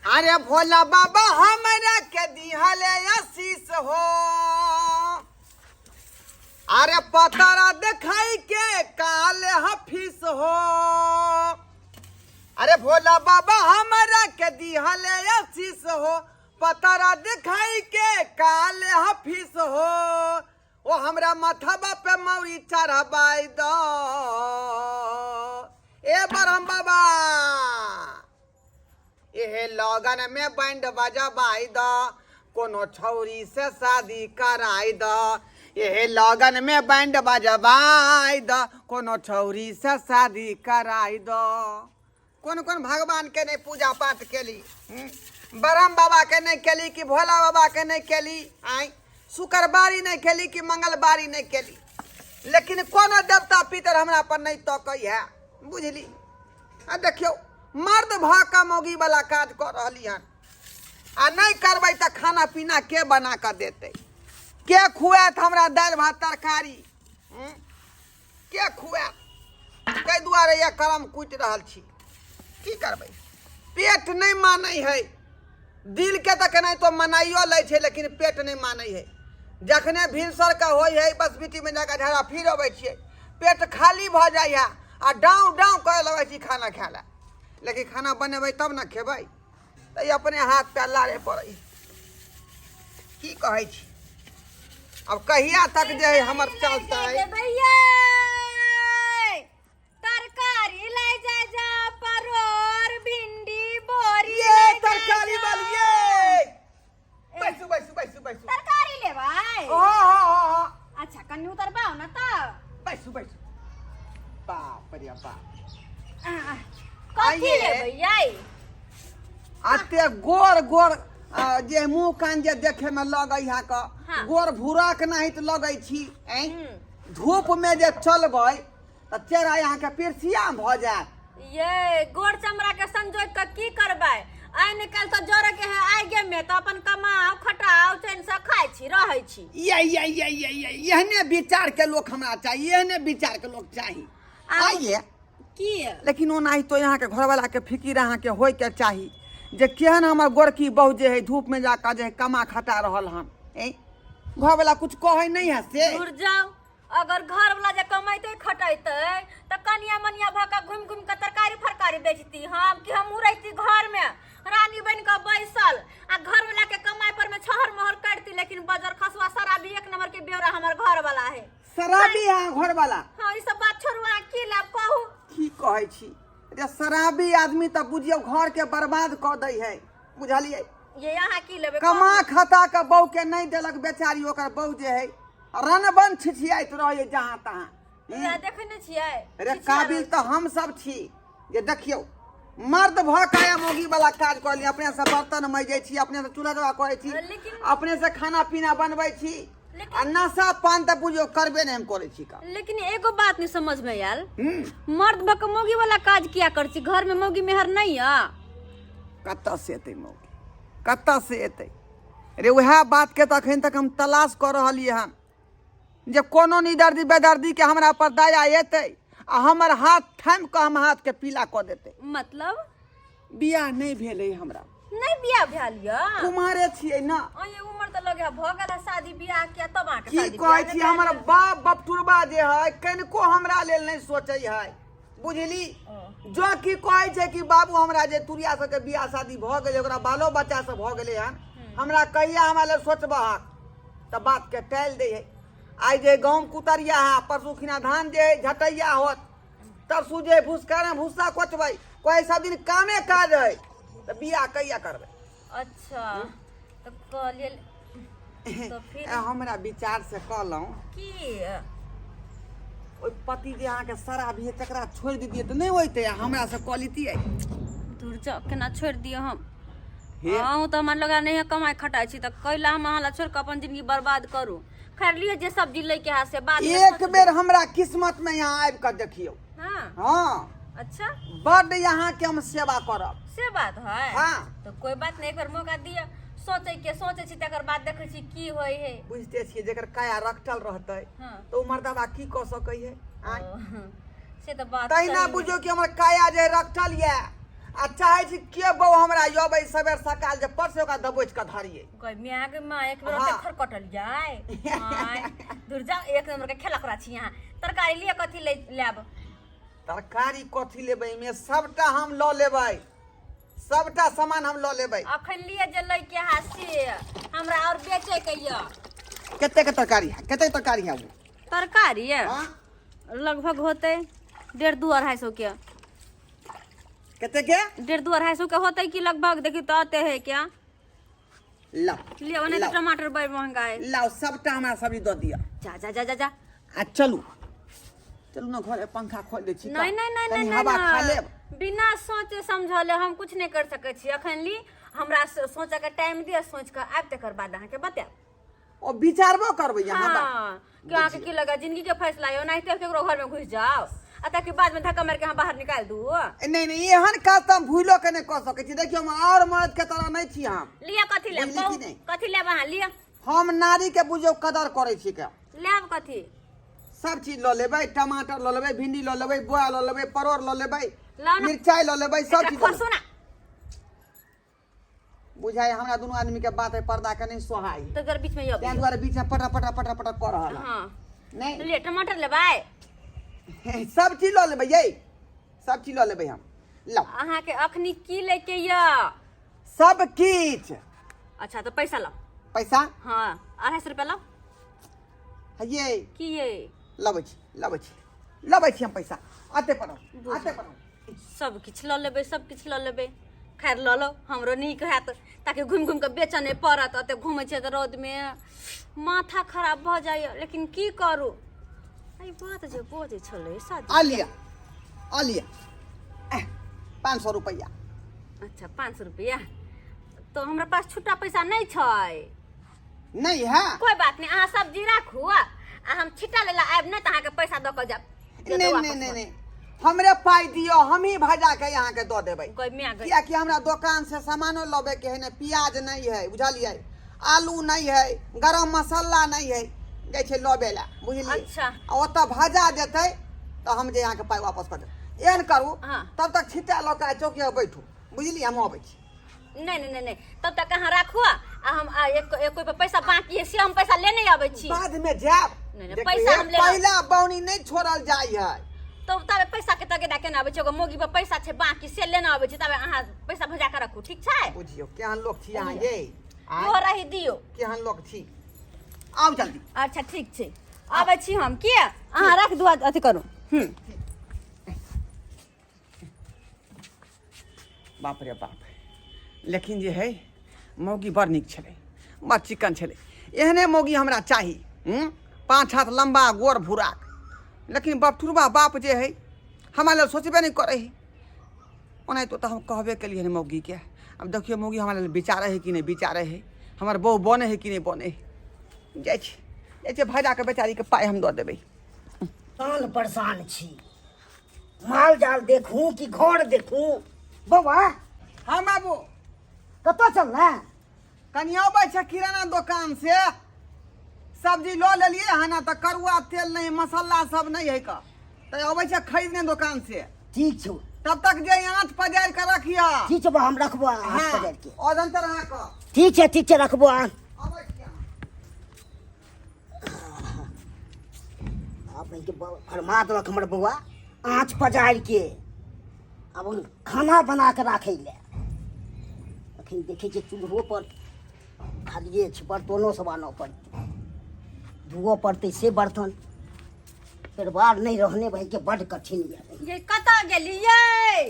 अरे भोला बाबा हमरा के दिहले आशीष हो। अरे पतरा देखाई के काल हफीस हो। अरे भोला बाबा हमरा के दिहले आशीष हो, पतरा देखाई के काल हफीस हो। ओ हमरा माथाबा पे मौरी चढ़ाबाई दो ए बरहम बाबा, एहे लगन में बैंड बजबाई द, कोनो छौरी से शादी कराई द। एहे लगन में बैंड बजबाई द, कोनो छौरी से शादी कराई द। कोन कोन भगवान के नहीं पूजा पाठ केली, ब्रह्म बाबा के नहीं केली कि भोला बाबा के नहीं केली, आय शुक्रवारी नहीं केली कि मंगलवारी नहीं केली, लेकिन कोनो देवता पितर हमरा पर नहीं तकै है, बुझली। आ देखियौ मर्द भऽ कऽ मौगी वाला काज कऽ रहली हन, आ नहि करबै तऽ खाना पीना के बना कऽ देतै, के खुआत हमरा दालि भात तरकारी, के खुआत? ताहि दुआरे यह करम कुटि रहल छी। की करबै, पेट नहि मानै है। दिल के तऽ केनाहितो मनाइयो लै छै, लेकिन पेट नहि मानै है। जखने भिनसरके होइ है बस बीटीमे जाकऽ झगड़ा फिर अबै छियै, पेट खाली भऽ जाइ है आ डाँव डाँव करे लगै छी खाना खाय लए। लेकिन खाना बनेबै तब ने खेबै, तऽ अपने हाथ पैर लारे पड़ै। की कहै छी, अब कहिया तक जे है हमर चलतै। भैया तरकारी ले जा जा, परोर भिंडी बोरी ये ले जा तरकारी जा। वाली ये बैसू बैसू बैसू बैसू। तरकारी लेबै? हो हो हो हो। अच्छा कनि उतरबाउ ने तऽ। बैसू बैसू। बाप रे बाप। कथी आइए। लेबै यै? अते गोर गोर जे मुंह कान जे देखे में लगै है क गोर भूराक नहीं तऽ लगै छी। धूप में जे चलबै तऽ चेहरा यहाँ के पिरसिया भऽ जायत। ये गोर चमड़ा के संजोग के की करबै, आइ निकालि तऽ जरे के है आगे में, तऽ अपन कमाओ खटाओ चैन से खाइ छी रहै छी। ये ये ये ये ये एहने विचार के लोग हमरा चाहिए, एहने विचार के लोग चाहिए। आइए की लेकिन ओनाहितो यहाँ के घरवाला के फिकिर अहाँ के होय के चाही जे केहन हमर गोरकी बहू जे है धूप में जाकर जे है कमा खटा रहल हन, ए घरवाला कुछ कहै नहीं है से। दूर जाओ, अगर घर वाला जे कमैते खटैते तऽ कनिया मनिया भऽ कऽ घुमि घुमि कऽ तरकारी फरकारी बेचती हम, कि हमहूँ रहिती घर में रानी बनि कऽ बैसल आ घर वाला के कमाई पर में छहर मोहर करती, लेकिन बजर खसुआ शराबी एक नंबर के बेवरा हमर घर वाला है। शराबी है घर वाला? हाँ, ई सब बात छोड़ू, अहाँ की लाभ कहू। की कहै छी रे, शराबी आदमी तऽ बुझियौ घर के बर्बाद कऽ दै है, बुझलियै। ये अहाँ की लेबै? कमा खता के बहू के नहीं देलक बेचारी, ओकर बहू जे है रनबन छिछियाइत रहै जहाँ तहाँ। इएह देखै नहि छियै? अरे काबिल तऽ हम सब छी जे देखियौ मर्द भऽ कऽ मौगी वाला काज कऽ ली, अपने से बर्तन मजै छी, अपने से चूल्हा चौका करै छी, अपने से खाना पीना बनबै छी, आ नशा पान तऽ बुझियौ करबे नहि हम करै छी काम। लेकिन एगो बात नहीं समझ में आयल, मर्द भऽ कऽ मौगी वाला काज किया करै छी? घर में मौगी मेहर नहीं यऽ? कतऽ से एतै मौगी, कतऽ से एतै रे? उएह बातके तऽ एखन तक हम तलाश कऽ रहलियै हन जे कोनो निदर्दी बेदर्दी के हमरा पर दया एतै आ हमर हाथ थामि कऽ हम हाथके पीला कऽ देतै। मतलब बियाह नहि भेलै हमरा। नहि बियाह भेल यऽ? कुमारे छियै ने। अये उम्र तऽ लगे भऽ गेल है शादी बियाह के, तब अहाँके की शादी कहै बियाह छी, नहि हमर भेल? बाप बपटुरबा जे है कनिको हमरा लेल नहि सोचै है, बुझली। जो की कहै छै कि बाबू हमरा जे तुरिया सबके बियाह शादी भऽ गेलै, ओकरा बालो बच्चा सब भऽ गेलै हन, हमरा कहिया हमरा लेल सोचबहक? तऽ बातके टालि दै है। आइ जे गहूँम कुतरिया है, परसू खिना धान जे है झटैया होत, तरसू जे भूसकारे भूसा कोचबै, कहै सब दिन कामे काज है, तऽ बियाह कहिया करबै? अच्छा तऽ कहलियै तऽ फिर हमरा विचार से कहलहुँ की ओहि पति जे अहाँके शराबी है तकरा छोड़ि दितियै तऽ नहि होइतै, हमरा से कऽ लितियै। दूर जाउ, केना छोड़ि दिअ हम? हे। अहूँ तऽ हमरा लगा नहि कमाइ खटाइ छी, तऽ कैला हम अहाँ लए छोड़ि कऽ अपन जिंदगी बर्बाद करू? खैर लिअ, जे सब्जी लैके है से बाद में एक सोचबै। बेर हमरा किस्मत में यहाँ आबि कऽ देखियौ। हाँ। हाँ। अच्छा। बड्ड यहाँ के हम सेवा करब। से बात है? हाँ। तो कोई बात नहीं, एक बार मौका दिअ सोचै के, सोचै छी तकर बाद देखै छी की होइ है। बुझते छियै जेकर काया रखटल रहतै हाँ। तऽ ओ मर्दबा की कऽ सकै है? आँय? ओ, से तऽ बात तहिना सही है। बुझियौ कि हमर काया जे रखटल यऽ आ चाहै छी के बौ हमरा अबै सबेर सकाल जे परसे ओकरा दबोच कऽ धरियै। गई माय गे माय, एक बेर हाँ। ओते खरकटल जाय। आय दूर जाओ, एक नंबर के खेला करा छी यहाँ। तरकारी लिए कथी ले लेब? तरकारी कथी लेबै, एहिमे सबटा हम लऽ लेबै, सबटा सामान हम लऽ लेबै। अखन लिए जे लै के हा से हमरा और बेचे के य। कते के तरकारी है, कते तरकारी है वो? तरकारी है हाँ? लगभग होते डेढ़ दू 250 के। कते के? डेढ़ दू 250 के होते कि लगभग, देखी तो आते है क्या। लाओ लियो ओने तो लाओ। टमाटर बड़ महंगा है। लाओ सबटा हमरा सब्जी दऽ दिअ। जा जा जा जा जा। आ चलू चलू ने घरे, पंखा खोल दै छी। नहीं नहीं नहीं कनी नहीं हवा नहीं, खा लेब। बिना सोचे समझले हम कुछ नहीं कर सकै छी। अखन ली हमरा सोचे के टाइम दिअ, सोच के आबि तकर बाद अहाँके बतायब। ओ विचारबो करबै अहाँ बा। हाँ, कि अहाँके की लगा जिंदगी के फैसला है, ओनाहिते केकरो घर में घुस जाओ आ ताकि बाद में धक्का मार के अहाँ बाहर निकाल दू। नहीं नहीं, एहन काज तऽ हम भूलो के नहीं कऽ सकै छी। देखियौ, हम आओर मर्द के तरह नहीं छी हम। लिअ कथी लेब? बुझली कि कहू, नहि? कथी लेब अहाँ? लिअ। हम नारी के बुझियौ कदर करै छी के। लेब कथी? सब चीज लऽ लेबै, टमाटर लऽ लेबै, भिंडी लऽ लेबै, बोआ लऽ लेबै, परोड़ लऽ लेबै, लाउ ने। मिरचाई लऽ लेबै, सब एकरा चीज लऽ खोसू लेबै। ना। बुझाइ हमरा दुनू आदमी के बात है पर्दा के नहीं सोहाई, तो जरा बीच में ताहि दुआरे बीच में पटा पटा पटा पटा कऽ रहल हन। हाँ। नहीं ले टमाटर लेबै? सब चीज लऽ लेबै यै, सब चीज लऽ लेबै हम। लाउ। अहाँके अखनी की लैके यऽ? सब किछ। अच्छा तो पैसा लाउ। पैसा? हाँ, 250 रुपया लाउ। ये की ये? लबै छी, लबै छी, लबै छी हम पैसा। आते पर आउ, आते पर आउ। सब किछु लऽ लेबै, सब किछु लऽ लेबै। खैर लऽ लो, हमरो नीक हैत ताकि घुमि घुमि कऽ बेचऽ नहि पड़त। ओते घुमै छियै तऽ रौदमे माथा खराब भऽ जाइए, लेकिन की करू। एहि बात जे बजै छलै शादी। आ लिअ, आ लिअ, 500 रुपैआ। अच्छा 500 रुपैआ तो हमरा पास छुट्टा पैसा नहि छै। नहीं है? कोई बात नहीं, अहाँ सब्जी राखू आ हम छिट्टा लेला आयब ने तऽ अहाँके पैसा दऽ कऽ जायब। जे नहीं दवा नहीं पसंद। नहीं नहीं, हमरे पाई दियो, हम ही भजा के यहाँ के दऽ देबै। गई माय गई। कियाकि हमरा दोकान से सामानो लबे के है ने, प्याज नहीं है बुझलियै, आलू नहीं है, गरम मसाला नहीं है, जाइ छै लबे ला बुझलियै। अच्छा। आ ओतऽ भजा देतै तऽ हम जे अहाँके पाइ वापस कऽ देब। एहन करू, हाँ। तब तक छिट्टा लऽ कऽ चौकी पर बैठू बुझलियै, हम अबै छी। नहीं नहीं नहीं नहीं, तब तक अहाँ राखू आ हम आ एक एक कोई पर पैसा बाकी है से हम पैसा लेने आबै छी। बाद में जायब। नहीं, नहीं, देखियौ, पैसा हम लेबै। पहिला बौनी नहीं छोड़ल जाइ है। तो तबे पैसा के तगेदा केना आबै छै? एगो मौगी पर पैसा छै बाकी से लेने आबै छै, तबे अहाँ पैसा भजा के राखू, ठीक छै? बुझियौ केहन लोक छी अहाँ ये। इहो रही दियौ। केहन लोक छी, आउ जल्दी। अच्छा ठीक छै, आबै छी हम। के अहाँ राख दू, अथी करू। बाप रे बाप, लेकिन जे है मौगी बड़ नीक छलै, बड़ चिकन छलै। एहने मौगी हमरा चाही। 5 हाथ लम्बा, गोर भूराक। लेकिन बपटुरबा बाप जे है हमरा लेल सोचबे नहि करै है। ओनाहितो तऽ हम कहबे केलियै हन मौगीके। आब देखियौ मौगी हमरा लेल विचारै है कि नहि विचारै है, हमर बहू बनै है कि नहि बनै है। जाइ छी, जाइ छियै, भैजाके बेचारीके पाइ हम दऽ देबै। परेशान परेशान छी, माल जाल देखूं कि घर देखूं। बौआ। हाँ बाबू। कतऽ चलना? कनि अबै छै किराना दोकान से सब्जी लऽ लेलियै हन, तऽ करुआ तेल नहि, मसाला सब नहि है कऽ, तऽ अबै छै खरीदने दोकान से। ठीक छौ। तब तक जे आँच पजारि कऽ रखिह। ठीक छौ बा, हम रखबो आँच हाँ, पजारि के। अदंतर अहाँके। ठीक छै, ठीक छै, रखबो आँच। अबै छी अहाँ। आब के फरमा देलक हमर बौआ आँच पजारि के, आब हम खाना बना के राखै लए। अखन देखै छियै चूल्हो पर खालिए छै, बर्तनो सब आनऽ पड़तै, धोअ पड़तै से बर्तन। परिवार नहि रहने भाइके बड्ड कठिन यऽ। ये कतऽ गेलियै?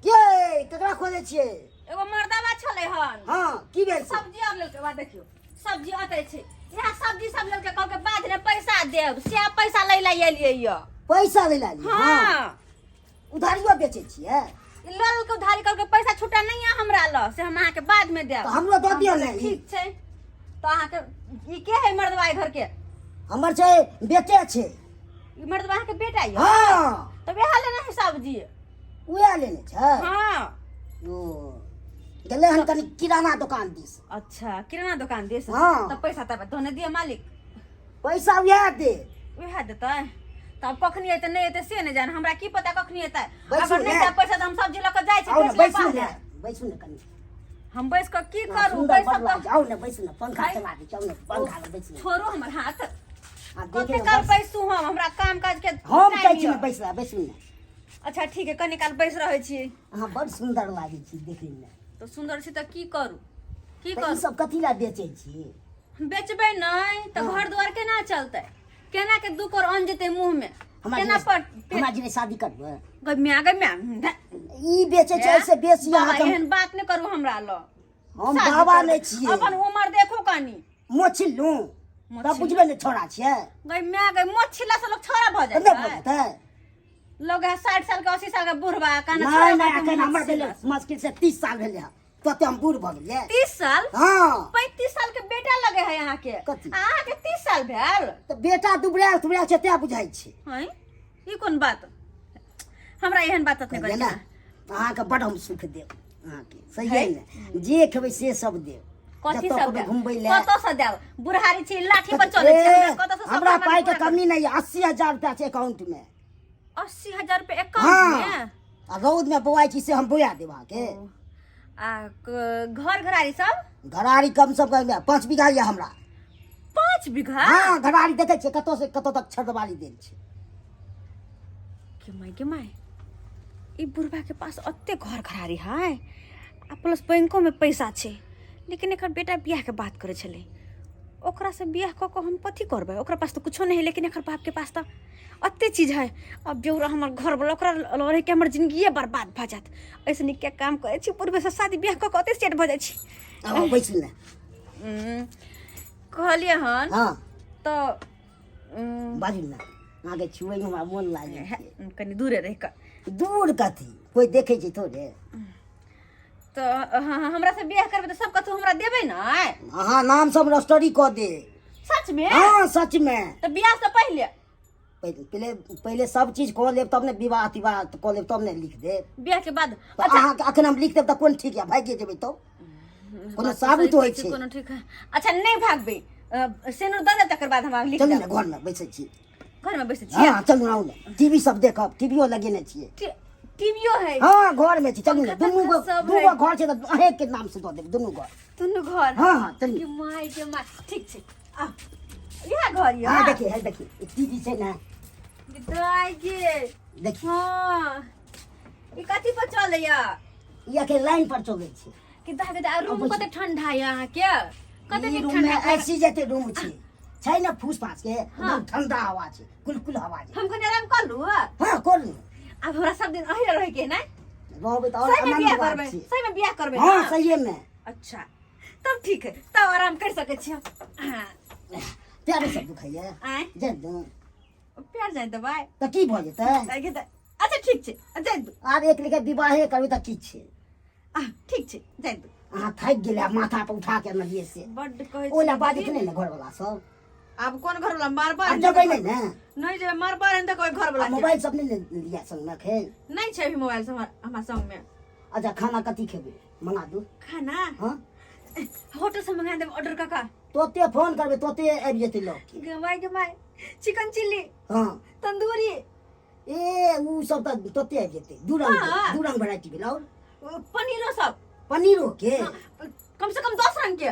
के केकरा खोजै छियै? एगो मर्दाबा छलै हन। हाँ, की भेल छै? सब्जी आर लेलकै, बा देखियौ सब्जी अतै छै। इएह सब्जी सब लेलकै, कहलकै बाद में पैसा देब, से पैसा लै लए एलियै यऽ। पैसा लै लए एलियै? हाँ। उधारियो बेचै छियै? लऽ लेलकै उधारी, कहलकै पैसा छुट्टा नहि यऽ हमरा लग, से हम अहाँके बाद में देब। तऽ हमरो दऽ दिअ ने। ठीक छै, तऽ अहाँके ई के है मर्दबा घर के? हमर छै, बेटे छै। ई मर्दबा अहाँके बेटा यऽ? हाँ। तऽ वएह लेने है सब्जी। वएह लेने छै? हाँ। ओ गेलै हन कनि किराना दोकान दिस। अच्छा किराना दोकान दिस? हाँ। तऽ पैसा तब धोने दिअ मालिक। पैसा वएह दे। वएह देतै? तब कखनी एतै नहि एतै से नहि जान हमरा की पता कखनी एतै। बैसू अगर नहि ने। देब पैसा तऽ हम सब्जी लऽ कऽ जाइ छी आउ ने बेच लेब बैसू ने बाहर। बैसू ने कनि। हम बैस कऽ की हँ, करू? सुन्दर बैसब बड़ तऽ लागै छै। आउ ने बैसू ने, पंखा आइ। चला दै छी, आउ ने पंखा लग बैसू ने। छोड़ू हमर हाथ। आ देखे कते ने काल बस। बैसू हम? हमरा काम काज के हम टाइम कहै छी यऽ। ने बैसला, बैसू ने। अच्छा ठीक है, कनी काल बैस रहै छी। अहाँ बड़ सुन्दर लागै छी देखैमे। तऽ सुन्दर छी तऽ की करू, की तऽ ई करू? सब कथी लए बेचै छी? बेचबै नहि तऽ घर दुआर केना चलतै? केना के दू कोर अन्न जेतै मुँह में? हमरा केना जेबै पर हमरा जेबै शादी करबै? गै म्या, गै म्या, ई बेचै छै से बेसी बाबा, अहाँके एहन बात नहि करू हमरा लग। हम शादी बाबा करबै। नहि छियै। अपन उमर देखू कनी। मोछिलू मोछ तब बुझबै ने छोड़ा छियै। गै म्या गै, मोछ छिलला से लोक छोड़ा भऽ तऽ जाइ नहि भऽ छै? जेतै? लोग है 60 साल के, 80 साल के बुढ़वा काना नहि छोड़ा नहि भऽ एखन के हमर मोछ भेलै छिलला से। मुश्किल से 30 साल भेलै हँ, तते हम बूढ़ भऽ गेलियै। 30 साल? हँ। 35 साल के बेटा लगे है अहाँ के। कथी? अहाँ के 30 साल भेल? तऽ बेटा दुबरायल तुबरायल छै तें बुझाइ छै। हैं, ई कोन बात? हमरा एहन बात नहि कहलियै करै। ने अहाँके बड हम सुख देब अहाँके, सही है ने? जे खेबै से सब देब। कथी जतऽ सब कहबै देब? घुमबै लए। कतऽ से देब? बुढ़ारी छी, लाठी पर चलै छी, ए, हमरा कतऽ से सब हमरा सामान पाइ के पूरा कमी नहि यऽ, 80,000 रुपया छै अकाउंट मे। 80,000 रुपया अकाउंट हँ में? आ रौद मे बौआइ छी से हम बौआ देब अहाँके। आ घर घरारी सब? घरारी कम से कम 5 बीघा यऽ हमरा। 5 बीघा? हँ, घरारी देखै छियै कतऽ से कतऽ तक छरदवाली देल छै। के माय, के माय, ई बुढ़बा के पास अते घर घरारी है आ प्लस बैंको में पैसा छै, लेकिन एकर बेटा बियाह के बात करै छलै, ओकरा से बियाह कऽ कऽ हम कथी करबै? ओकरा पास तऽ कुछो नहि है, लेकिन एकर बाप के पास तऽ अते चीज है। अब बेउरा हमर घर वाला ओकरा लड़े के हमर जिंदगिए बर्बाद भऽ जायत। ऐसे नीक के काम करै छी, बुढ़बे से शादी बियाह कऽ कऽ अते सेट भऽ जाइ छी। आब बैसू ने। कहलियै हन। हँ। तऽ बाजू ने, अहाँके छुएमे हमरा मोन लागै छै। कनि दूरे रहि कऽ। दूर कथी, कोइ देखै छै थोड़े? तऽ अहाँ हमरा से बियाह करबै तऽ सब कथू हमरा देबै ने? अहाँ नाम सब रजिस्ट्री कऽ दे। सच में? हँ, सच में। तऽ बियाह से पहिले? पहिले पहिले सब चीज कऽ लेब तब ने, विवाह तिवाह कऽ लेब तब ने लिख देब। बियाह के बाद? तऽ अहाँके अखन हम लिख देब तऽ कोन ठीक यऽ, भागि जेबै तऽ कोनो बात तऽ साबुत सही होइ कहै छी, छै। कोनो ठीक है। अच्छा नहि भागबै, सेनुर दऽ देब तकर बाद हमरा लिख चलू देब। ने घरमे बैसै छी। घर में बैसै छियै? हँ, चलू आउ ने, टीवी सब देखब, टीवीओ लगेने छियै। टीवीओ है? हँ, घर में छी, चलू ने। पंखा दुनू गो तंखा सब दू है। गो घर छै तऽ अहें के नाम से दऽ देब दुनू घर। दुनू घर? हँ हँ, चलू। के माय, के माय, ठीक छै, आ इएह घर यऽ? हँ, देखिए, है देखिए, ई टीवी छै ने। दाय गे। देखिए। हँ, ई कथी पर चलैया? ई अखन लाइन पर चलै छै। कि दाय गे दाय, रूम अबै छै। कते ठंडा यऽ अहाँके, कते ई नीक रूम में ठंडा। एसी जते रूम छै छै ने, फूस फास के एकदम ठंडा हवा छै, कुल कुल हवा छै। हम कनि आराम कर लू? हँ, करू। आब हमरा सब दिन अही रहै के नै? रहबै तऽ और सही में आनंद बियाह बात करबै? छै। सही में बियाह करबै? हँ। ना? सहिए में। अच्छा तब ठीक है, तब आराम कर सकै छी हम। हाँ। प्यारे सब दुखाइए? आँय? जाय दू। प्यार जाय देबै? तऽ की भऽ जेतै? जाय के अच्छा ठीक छै, जाय दू। आब एक लेखे विवाहे करबै तऽ की छै? आ ठीक छै, जाय दू। अहाँ थाकि गेलै आ माथा पर उठा के अनलियै से। बड्ड कहै ओहि लए छी। बाजैत नहि ने घरवला सब? आब कोन घर वाला मारबा? आब जेबै नहि ने? नहीं जेबै, मारबा रहन तऽ कोई घर वाला आ मोबाइल सब नहि ने लिअ संगमे एखन? नहीं छै अभी मोबाइल सब हमरा संग में। अच्छा, खाना कथी खेबै, मंगा दू? खाना? हँ। होटल से मंगा देब ऑर्डर काका। तोते फोन करबै तोते आबि जेतै लऽ के। गे माय, गे माय, चिकन चिल्ली? हँ। तंदूरी? ए, उ सब तऽ तोते आबि जेतै। दू रंग के, हँ। दू रंग वेराइटी भेल और पनीरो सब। पनीरो के? हाँ, कम से कम 10 रंग के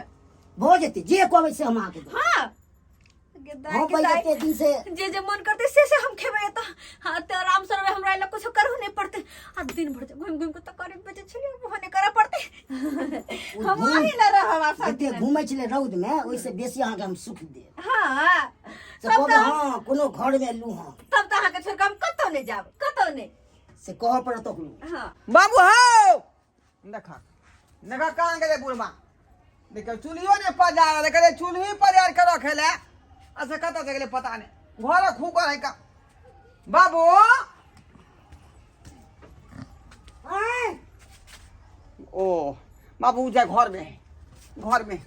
भऽ जेतै, जे कहबै से हम अहाँके देब। हाँ गे दाय, हम गे दाय। एते दिन से जे जे मन करते से से हम खेबै तऽ। हाँ, तऽ आराम से रहबै, हमरा एला कुछो करहो नहीं पड़ते। आ दिन भर जे घुमि घुमि के तऽ करे बेचै छलियै, ओहो नहि करऽ पड़ते। हम अही ला रहब आब सब जते दिन। घूमै छलै रौद मे, ओहिसँ बेसी अहाँके हम सुख देब। हाँ। से तब कहबै तऽ हँ, कोनो घरमे लू हँ। तब तऽ अहाँके छोड़ि कऽ हम कतहु नहि जायब, कतहु नहि। से कहऽ पड़त ओकरो। हाँ। बाबू हौ, देखा देखा, कहाँ गेलै बुढ़बा? देखियौ, चूल्हियो ने पजार देखै, चूल्ही पजार के रखे ले आ से कतऽ से गेलै पता नहि। घर खूकर है का बाबू? आँय? ओ बाबू जाय घर में है, घर में,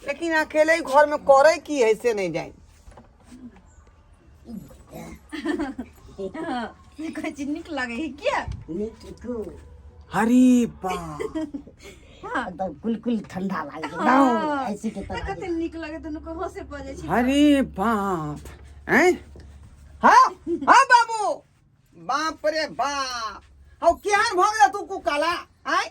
लेकिन अकेले ही घर में करे की है से नहीं जाए। हाँ, कहै छी नीक लागै है किया? नीक को। हरी बा। हाँ। एकदम कुल कुल ठंडा लागै छै हाँ। एकदम ऐसी के तऽ तरह। कते नीक लागै, दुनू के होसे पड़ जाइ छै। अरे बाप, हैं? हाँ हाँ बाबू बाप रे बाप हौ केहन भऽ गेल तू कुकाला आय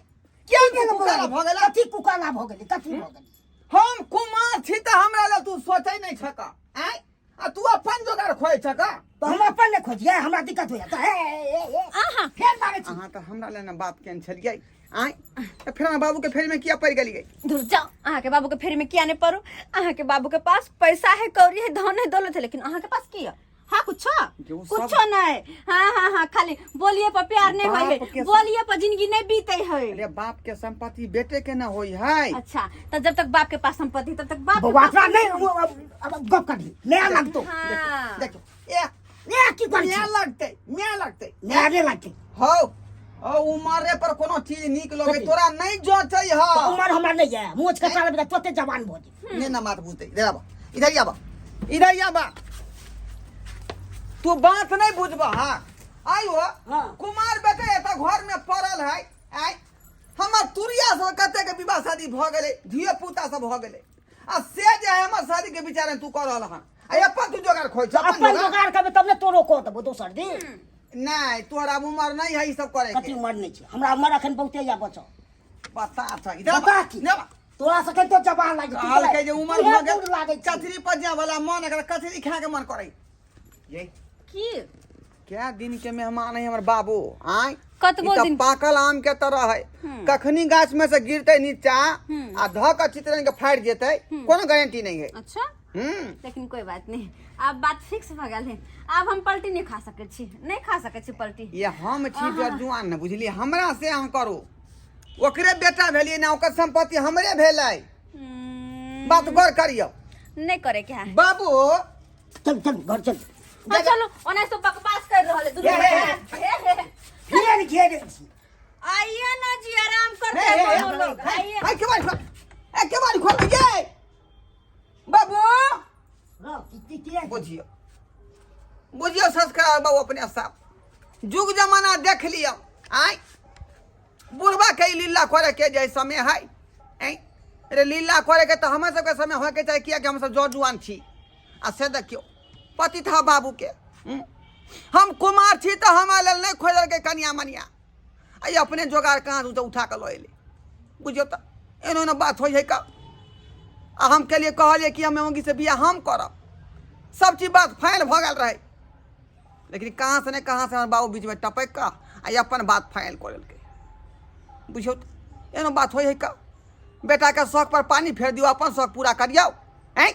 केहन तू कुकाला भऽ गेला कथी कुकाला भऽ गेलै कथी भऽ गेलै हम कुमार छी तऽ हमरा लए तू सोचै नहि छक आय आ तू अपन जोगार खोइ छक तऽ हम अपन नहि खोजियै हमरा दिक्कत होइया तऽ हे, हे, हे, हे, अहाँ फेर मारै छी अहाँ तऽ हमरा लए ने बात केने छलियै आय तऽ फेर हमरा बाबूके फेरमे किया पड़ि गेलियै दूर जाओ अहाँ के बाबू के फेर में किया नहीं पड़ू अहाँ के बाबू के पास पैसा है कौड़ी है धन है दौलत है लेकिन अहाँ के पास की है हाँ कुछ जो सब- कुछो नहीं हाँ हाँ हाँ खाली बोलिए पर प्यार नहीं बाप होय के है बोलिए पर जिंदगी नहीं बीते है अरे बाप के संपत्ति बेटे के न होई है अच्छा तब जब तक बाप के पास संपत्ति तब तक बाप के बौआ पास तोरा नहि अब गप करही नया लागतो हाँ देखो ए नया की करै माय छी लगतै माय लगतै नया नहि लागतै हौ ओ उमरे पर कोनो चीज नीक लगे कथी? तोरा नहीं जोचै ह तऽ उमर हमरा नहि यऽ मोछ कटा लेबै तऽ तोते जवान भऽ जेबै ने ना मात बुझतै इधर आबा इधर आबा इधर आबा तू बात नहीं बुझबा हाँ आइयो हाँ। कुमार बेटे एतऽ घर में पड़ल है आय हमर तुरिया सब कते के विवाह शादी भऽ गेलै धियो पुता सब भऽ गेलै आ से जे है हमर शादी के विचार तू कऽ रहल हन आ अपन तू जोगाड़ खोज छ, अपन जोगाड़ करबै तब ने तोरो कऽ देबो दोसर दिन नहीं तोहर आब उमर नहीं है ई सब करे कथी के उमर नहीं छै हमरा उमर अखन बहुते या बचल बता छ इधर बता की ने बा। तोरा सके तो जवान लागे कहलकै जे उमर भऽ गेल लागे छै। कचरी पर जाय वाला मन एकरा कचरी खाय के मन करै ये की क्या दिन के मेहमान है हमर बाबू आय कतबो ई तऽ दिन- पाकल आम के तरह है कखनी गाछ में से गिरते नीचा आ धऽ के चितरन के फाड़ि जेतै कोनो गारंटी नहीं है अच्छा हम्म लेकिन कोई बात नहीं आब बात फिक्स भऽ गेल है आब हम पलटी नहीं खा सकै छी नहीं खा सकै छी पलटी ये हम छी जुआन ने बुझलियै हमरा से अहाँ करू ओकरे बेटा भेलियै ने ओकर संपत्ति हमरे भेलै बात गौर करियौ नहीं करे के है बाबू चल चल घर चल हाँ चलो ओना तो बकवास कर रहल है दुनू हे, हे, बच्चा। हे, हे, हे। फिर घेरे छी आइए ना जी आराम करते हे, हे, हैं हे, दोनों लोग हे, आइए हे, केवाड़ी खोल ए केवाड़ी खोल ये बाबू रह की की की बुझियो बुझियो संस्कार बाबू अपने साफ जुग जमाना देख लियो आय बुढ़बा के ई लीला करे के जे समय है ऐं अरे लीला करे के तऽ हमर सबके समय होके चाही कियाकि हमसब जर जुआन छी आ से देखियौ पति था बाबूके हूँ? हम कुमार छी तऽ हमरा लेल नहि खोजलकै कनिया मनिया आ ई अपने जोगाड़ कहाँ से उठा कऽ लऽ एलै बुझियौ तऽ एनो एनो बात होइ है का आ हम केलिए कहलिए कि हम मौगी से बियाह हम करब सब चीज बात फाइनल भऽ गेल रहै लेकिन कहाँ से ने कहाँ से हमर बाबू बीचमे टपकि कऽ आ ई अपन बात फाइनल कऽ लेलकै बुझियौ तऽ एनो बात होइ है का बेटाके शौक पर पानि फेर दियौ अपन शौक पूरा करियौ आँय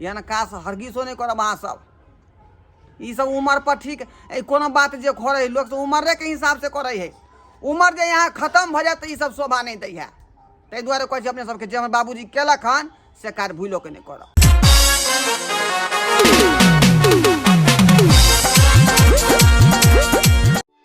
एहन काज हरगिजो नहि करब अहाँ सब ई सब उमर पर ठीक है कोनो बात जे करै है लोक उमरेके हिसाबसँ करै है उमर जे यहाँ खतम भऽ जायत तऽ ई सब शोभा नहि दै है ताहि दुआरे कहै छी अपने सबके जे हमर बाबूजी केलक हन से काज भूलो के नहि करब।